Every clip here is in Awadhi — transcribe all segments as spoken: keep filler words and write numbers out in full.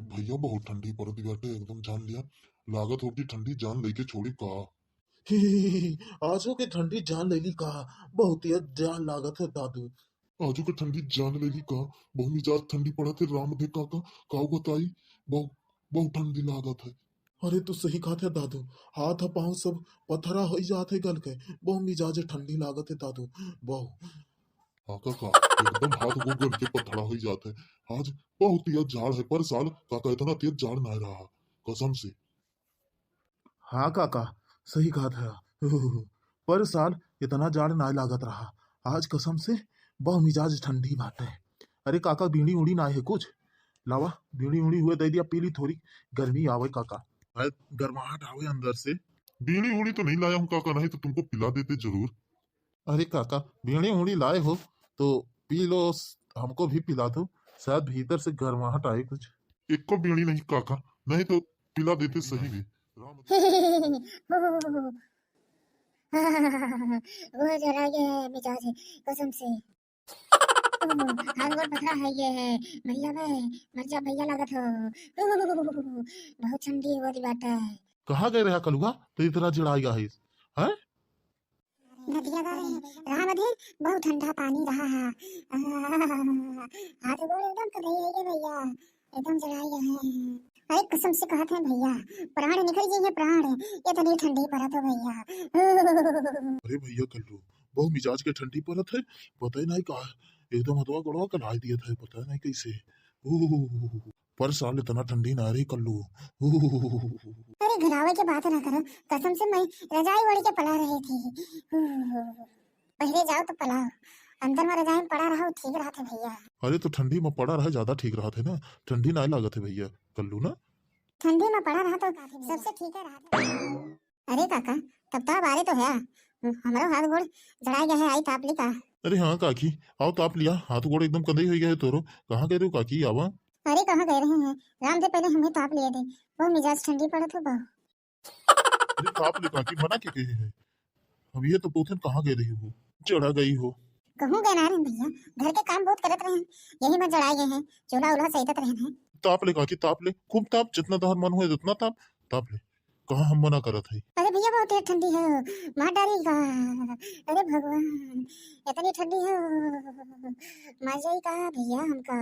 भैया, बहुत ठंडी पड़त बाटे, एकदम जान लिया। लागत हो कि ठंडी जान लेके छोड़ी का। आजो के ठंडी जान लेली का? बहुत ही जान लागत है दादू। आजो के ठंडी जान लेली का? बहुत मिजाज ठंडी पड़त है रामधे काका, काऊ बताई, बहुत, बहुत ठंडी लागत है। अरे तू सही कहत है दादू, हाथ पाँव सब पथरा हो जात है गल के, बहुत मिजाज ठंडी लागत है दादू, बहुत। हाँ काका, एकदम हाथ गोड़ गल के पथरा हो जात है। आज बहुत ही जाड़ है, पर साल काका इतना तेज जाड़ ना रहा, कसम से। हाँ काका, सही कहत है। पर साल इतना जाड़ ना लागत रहा। आज कसम से बहु मिजाज ठंडी बाटे। अरे काका, बीड़ी उड़ी ना है कुछ? लावा, बीड़ी उड़ी हुए दे दिया, पी ली थोड़ी, गर्मी आवे काका। अरे, गर्माहट आवे अंदर से। बीड़ी उड़ी तो नहीं लाया हूँ काका, नहीं तो तुमको पिला देते जरूर। अरे काका, बीड़ी उड़ी लाए हो तो पी लो, हमको भी पिला दो, शायद भीतर से गर्माहट आए कुछ। एको बीड़ी नहीं काका, नहीं तो पिला देते सही भी। वो जरा ये मिजाज है, कसम से। हाथ गोड़ पथरा है ये है, मर जाबे, मर जा भैया लागत हो। बहुत ठंडी होत बाटे। कहाँ गए रहा कलुआ? तो इतना जड़ाई गया है, हैं? नदिया का रहे, राम अधीन बहुत ठंडा पानी रहा है। हाथ गोड़ एकदम कदई है ये भैया, एकदम जड़ाई गए हैं। अरे कसम से कहत है भैया, प्राण निकल गई है प्राण, इतनी ठंडी पड़त हो भैया। अरे भैया कल्लू, बहु मिजाज के ठंडी पड़त है, पता ही नहीं का, एकदम हथवा गोड़वा कलाई दिया था, पता नहीं कैसे। ओह, पर साल इतना ठंडी ना रही कल्लू। ओह। अरे घिनावे के बात ना करो, कसम से मैं रजाई ओढ़ के पड़ा रही थी। ओह। बहरे जाओ तो पलाओ, अंदर में रजाई में पड़ा रहो, ठीक रहत है भैया। अरे तो ठंडी में पड़ा रहे ज्यादा ठीक रहत है ना, ठंडी ना लागत है भैया कल्लू ना। ठंडी में पड़ा रहा तो सबसे ठीक है रहत है। अरे काका, तब ताप आरे तो है, हमरो हाथ गोड़ जड़ाए गए है, आई ताप ली का? अरे हाँ काकी, आओ ताप लिया, हाथ गोड़ एकदम कंदई हो गया है तोरो। कहाँ गए रहे हो काकी, आवा। अरे कहाँ गए रहे हैं राम दे, पहले हमें ताप लिए दे, वो मिजाज ठंडी पड़त हो बहु। अरे ताप ले काकी, मना के कहे है, अब ये तो पूछन कहाँ गए रही हो, जड़ा गई हो। कहूँ गए ना रहे भैया, घर के काम बहुत करत रहे हैं, यही में जड़ाए गए हैं, चूल्हा उल्हा सहितत रहे हैं। ताप ले काकी, ताप ले, खूब ताप, जितना तोहर मन हुए उतना ताप, ताप ले, कहाँ हम मना करत है। अरे भैया बहुत तेज ठंडी है, मार डाली का। अरे भगवान, इतनी ठंडी है, मर जाई का भैया हमका।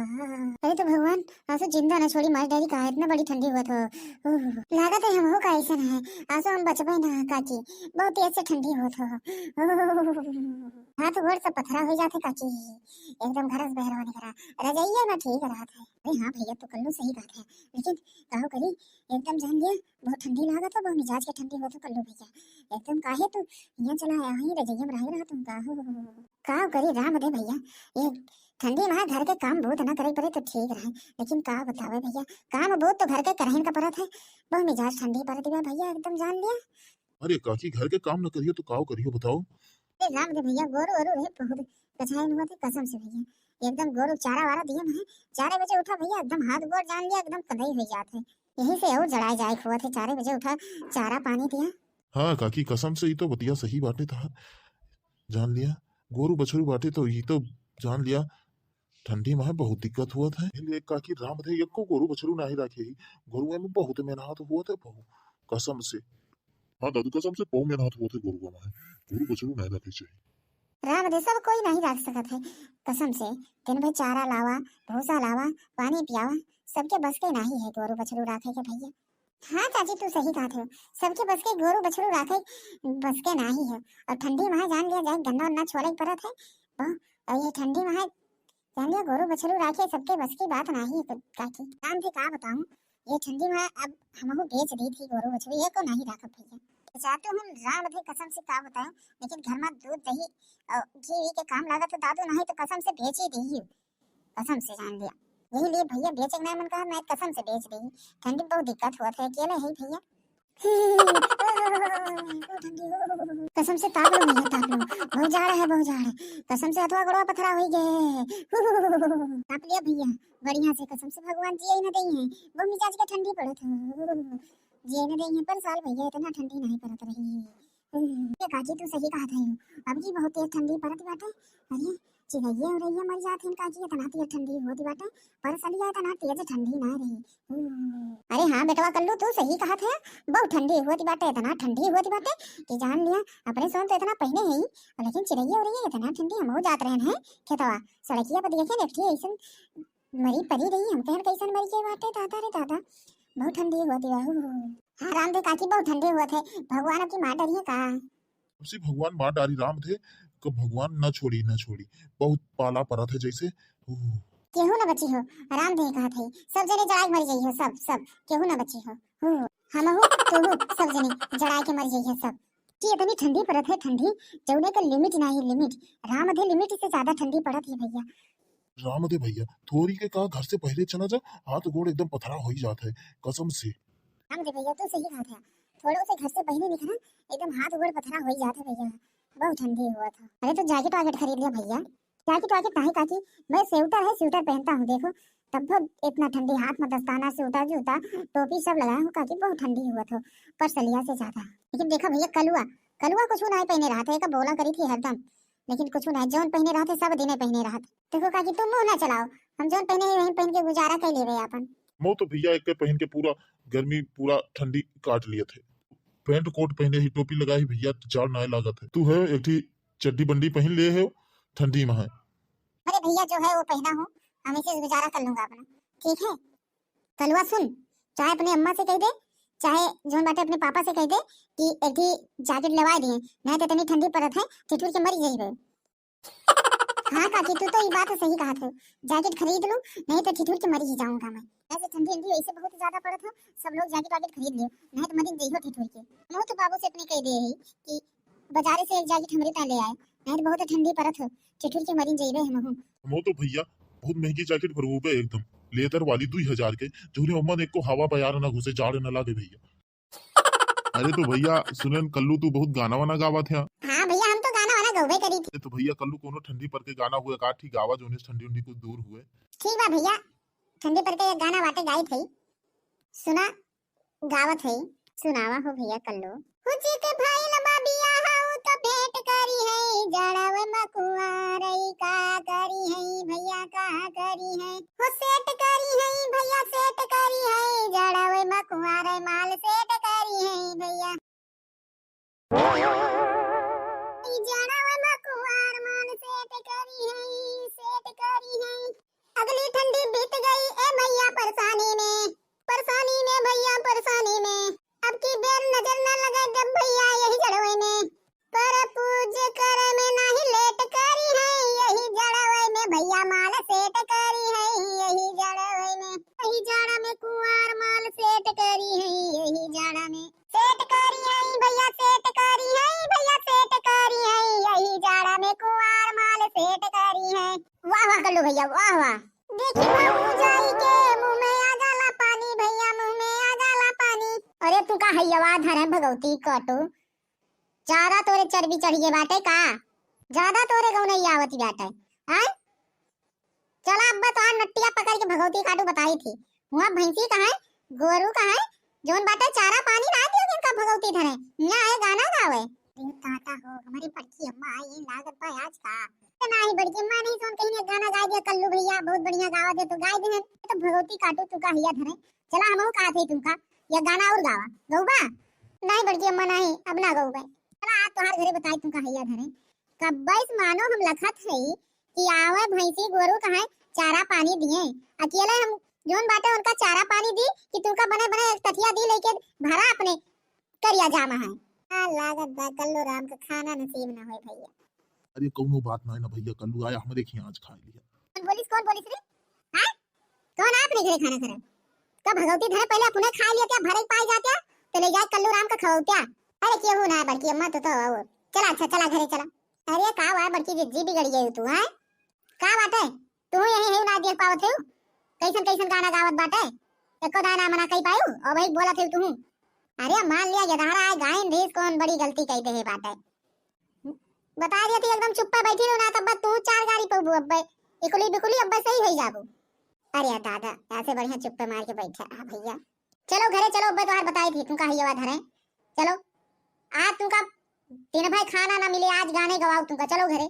अरे तो भगवान, आसो जिंदा ना छोड़ी, मार डाली का, इतना बड़ी ठंडी हुआ तो। ओह, लागत है हमहू का ऐसा है, आसो हम बचबे ना काकी, बहुत तेज से ठंडी हुआ तो। ओह, हाथ गोड़ सब पथरा हो जाते काकी, एकदम घरस बहरवा निकला, रजैया ना ठीक रहत है। अरे हाँ भैया, तो कल्लू सही बात है, लेकिन काहो करी, एकदम जान लिया, बहुत ठंडी लागत हो, बहुत मिजाज के ठंडी होत हो कल्लू भैया। एकदम काहे तू यहाँ चला आया है, रजैया में रह रहा तुम काहो। काहो करी राम दे भैया, ये ठंडी में घर के काम बहुत ना करे पड़े तो ठीक रहे, लेकिन का बतावे भैया, काम बहुत तो घर के करहिन का परत है, बहुत मिजाज ठंडी परत बा भैया, एकदम जान लिया। अरे काकी, घर के काम न करियो तो काव करियो बताओ? अरे राम दे भैया, गोरू वोरू रहे बहुत कछाइन हुआ थे कसम से भैया, एकदम गोरू चारा वारा दिए मैं, चारे बजे उठा भैया, एकदम हाथ गोड़ जान लिया, एकदम कदई हो जात है, यही से और जड़ाए जाए हुआ थे, चारे बजे उठा, चारा पानी दिया। हाँ काकी, कसम से ई तो बतिया सही बाटे तहार, जान लिया, गोरू बछरू बाटे तो ई तो जान लिया, ठंडी में बहुत दिक्कत हुआ था। ले काकी राम दे एको गोरू बछरू नाही राखे ही, गोरुआ में बहुत मेहनत हुआ था बहु, कसम से। हाँ दादू, कसम से बहु मेहनत होत है गोरुआ में, गोरू बछरू नहीं रखे चाहिए। राम दे सब कोई नहीं रख सकत है, कसम से। दिन भर चारा लावा, भूसा लावा, पानी पियावा, सबके बस के नहीं है गोरू बछरू राखे के भैया। हाँ चाची, तू सही कहत हो, सबके बस के गोरू बछरू राखे बस के नहीं है। और ठंडी में जान लिया जाए गन्ना उन्ना छोले के परत है, बहु, और ये ठंडी में जान लिया गोरू बछरू राखे सबके बस की बात नाही है काकी। राम दे का बताऊं, ये ठंडी में अब हमहू बेच दी थी गोरू बछरू, ये को नहीं राखब भैया। चाहते हम राम दे कसम से का बताऊं, लेकिन घर में दूध दही और घी वी के काम लागत है दादू, नहीं तो कसम से बेच ही दी, कसम से जान लिया। यही लिए भैया बेचे के नहीं मन कहा, मैं कसम से बेच दी, ठंडी बहुत दिक्कत हुआ था, अकेले है भैया। कसम से ताप लो भैया, ताप लो, बहुत जाड़ है, बहुत जाड़ है। कसम से हथवा गोड़वा पथरा हो गए। ताप लिया भैया, बढ़िया से, कसम से भगवान जिए ही न देई है, वो मिजाज के ठंडी पड़त है, जिए न देई है। पर साल भैया इतना ठंडी नहीं पड़त रही। ये काकी तू सही कहत है, अब की बहुत तेज ठंडी पड़त बाटे। अरे चिड़ैया उड़ैया मर जात हैं काकी, इतना तेज ठंडी होत बाटे, पर सलिया इतना तेज ठंडी ना रही। अरे हाँ बेटवा कल्लू, तू सही कहत है, बहुत ठंडी होत बाटे, इतना ठंडी होत बाटे कि जान लिया। अपने सोन तो इतना पहिने ही, लेकिन चिरैया उरैया इतना ठंडी, हमहू जात रहन है खेतवा, सड़किया पर देखे एक ठे ऐसन मरी परी रही, हम कहन कैसन मरी के बाटे, दादा रे दादा, बहुत ठंडी होत बा। हू, हू। हाँ रामदेव काकी, बहुत ठंडी होत है, भगवान अब की मार डरिए का? हमसे भगवान मार डारी रामदेव, क भगवान ना छोड़ी, ना छोड़ी, बहुत पाला परत है जैसे। हू। केहू ना बची हो, रामदेव कहत है, सब जने जड़ाई मर जाई हो, सब, सब, केहू ना बची हो। हू, हमहू, तोहू, सब जने जड़ाई के मर जाई हो सब। कि इतनी ठंडी पड़त है, ठंडी, जौने के limit नाही limit, रामदेव limit से ज्यादा ठंडी पड़त है भैया। रामदेव भैया, थोड़ी के का घर से पहले चला जा, हाथ गोड़ एकदम पथरा होई जात है, कसम से। रामदेव भैया, तू सही कहत है, थोड़ो से घर से पहले निकला, एकदम हाथ गोड़ पथरा होई जात है भैया, बहुत ठंडी होत है। अरे तो jacket वाकेट खरीद लिया भैया। Jacket वाकेट नाही काकी, मैं sweater है, sweater पहनता हूँ, देखो तब इतना ठंडी, हाथ में दस्ताना, sweater, जूता, टोपी सब लगाया हूँ काकी, बहुत ठंडी होत हो, परसलिया से ज्यादा। लेकिन देखा भैया कलुआ, कलुआ कुछ नाही पहने रहत है, एक बोला करी थी हरदम, लेकिन कुछ नाही, जौन पहने रहत है सब दिने पहने रहत। देखो काकी तुम मुँह ना चलाओ, हम जौन पहने ही वही पहन के गुजारा कर लेवे आपन। मो तो भैया एक पहन के पूरा गर्मी, पूरा ठंडी काट लियत है। Pant coat पहने ही, टोपी लगाई भैया, जाड़ नाही लागत है। तू है एक ठी चड्डी बंडी पहन ले है, ठंडी में है। अरे भैया जो है वो पहना हूँ, हम इसे गुजारा कर लूंगा अपना, ठीक है। कलुआ सुन, चाहे अपने अम्मा से कह दे, चाहे जौन बाटे अपने पापा से कह दे कि एक ठी jacket लवा दिए, नाही तो इतनी ठंडी पड़त है, ठिठुर के मरी जाइबे। हाँ काकी, तू तो ये बात सही कहत हो, jacket खरीद लूं, नाही तो ठिठुर के मरी ही जाऊंगा मैं। ऐसे ठंडी ठंडी ऐसे बहुत ज्यादा पड़त हो, सब लोग jacket वाकेट खरीद लियो, नाही तो मरी जइहो ठिठुर के। हम तो बाबू से अपने कह दे ही कि बाजारे से एक jacket हमरे ताईं ले आए, नाही तो बहुत ठंडी पड़त हो, ठिठुर के मरी जइबे हमहू। हम तो भैया बहुत महंगी jacket भरवूबे एकदम, leather वाली दुई हजार के, जौने ओमन एको हवा बयार ना घुसे, जाड़ ना लागे भैया। अरे तो भैया सुनेन, कल्लू तू बहुत गाना वाना गावत है। हाँ भैया, हम तो गाना वाना गौबे करी थी। अरे तो भैया कल्लू कोनो ठंडी पर के गाना हुए का, ठीक गावा, जौने से ठंडी उंडी कुछ दूर हुए। ठीक बा भैया, ठंडी पर के एक गाना बाटे गाई थी, सुना, गावत है, सुनावा हो भैया कल्लू। हुची के भाई लबा बिया हाउ तो भेंट करी है, जड़ावे मकुआरई का करी है भैया, का करी है। हो सेट करी है भैया, सेट करी है, जड़ावे मकुआर माल सेट करी है भैया। जड़ावे मकुआर माल सेट करी है, सेट करी है। अगली ठंडी बीत गई ए भैया परेशानी में, परेशानी में भैया परेशानी में। अब की बेर नजर न लगे जब भैया यही जड़वे में। पर पूज करे में नाही लेट करी है, यही जड़वे में भैया माल सेट करी है, यही जड़वे में। यही जड़ में कुआर माल सेट करी है, यही जड़ में सेट करी है भैया, सेट करी है भैया, सेट करी है, यही जड़ में कुआर माल सेट करी है। वाह वाह कल्लू भैया, वाह वाह। देखी बाबू जाई के मुंह में आ जाला पानी भैया, मुंह में आ जाला पानी। अरे तू का हइयवा धरे भगवती काटू, ज्यादा तोरे चर्बी चढ़िए बाटे का? ज्यादा तोरे गौनई आवती बाटे, आय? चला अब्बे तोहार नट्टिया पकड़ के भगवती काटू बताई थी। हुआ भैंसी कहाँ है, गोरू कहाँ है, जौन बाटे चारा पानी ना दियो जिनका भगवती धरे, यहाँ आए गाना गावे। अरे दादा हो, हमारी बड़की अम्मा आई है, लागत बा आज का। तो नाही बड़की अम्मा, नाही सोन कहीं एक गाना गाय दिया कल्लू भैया, बहुत बढ़िया गावा दे तो गाय दे। तो भगवती काटू तू का हिया धरे, चला हमहू कहा थे तुमका, ये गाना और गावा, गौबा? नाही बड़की अम्मा नाही, अब ना गौबे। चला आज तोहार घरे बताई तुमका हिया धरे। कब्बे से मानो हम लखत है कि आवे भैंसी गोरू कहाँ चारा पानी दिए, अकेले हम जौन बाटे उनका चारा पानी दी कि तुमका बने बने एक तथिया दी लेके भरा अपने करिया जामा है। आ लागत बा कल्लू राम का खाना नसीब ना होए भैया। अरे कौनो बात ना है ना भैया, कल्लू आया हमरे खिया आज खा लिया। कौन बोलिस, कौन बोलिस रे? हाँ? कौन आया अपने घरे खाना खराब? तो भगवती धरे पहले अपने खा लिया क्या, भरे पाई जा क्या? तो ले जाए कल्लू राम का खवाओ क्या? अरे केहू ना है बड़की अम्मा, तो, तो आओ। चला अच्छा, चला घरे चला। अरे का हुआ बड़की जिज्जी बिगड़ गई तू, हैं? का बाटे? तू यही है ना देख पावत हो? कैसन कैसन गाना गावत बाटे? एको दाना मना कई पायू, और भाई बोलत हो तू। अरे मान लिया ये धारा है गायन भेस कौन बड़ी गलती कई दे है बाटे। बता दिया थी एकदम चुप्पे बैठी रहो ना, तब तू चार गारी पे अब्बे। इकुली बिकुली अब्बे सही होई जाबू। अरे दादा, ऐसे बढ़िया चुप्पे मार के बैठे। हाँ भैया, चलो घरे चलो, अब्बे तोहार बताई थी, तुमका हइयवा धरे। चलो, आज तुमका दिन भर खाना ना मिले, आज गाने गवाओ तुमका, चलो घरे।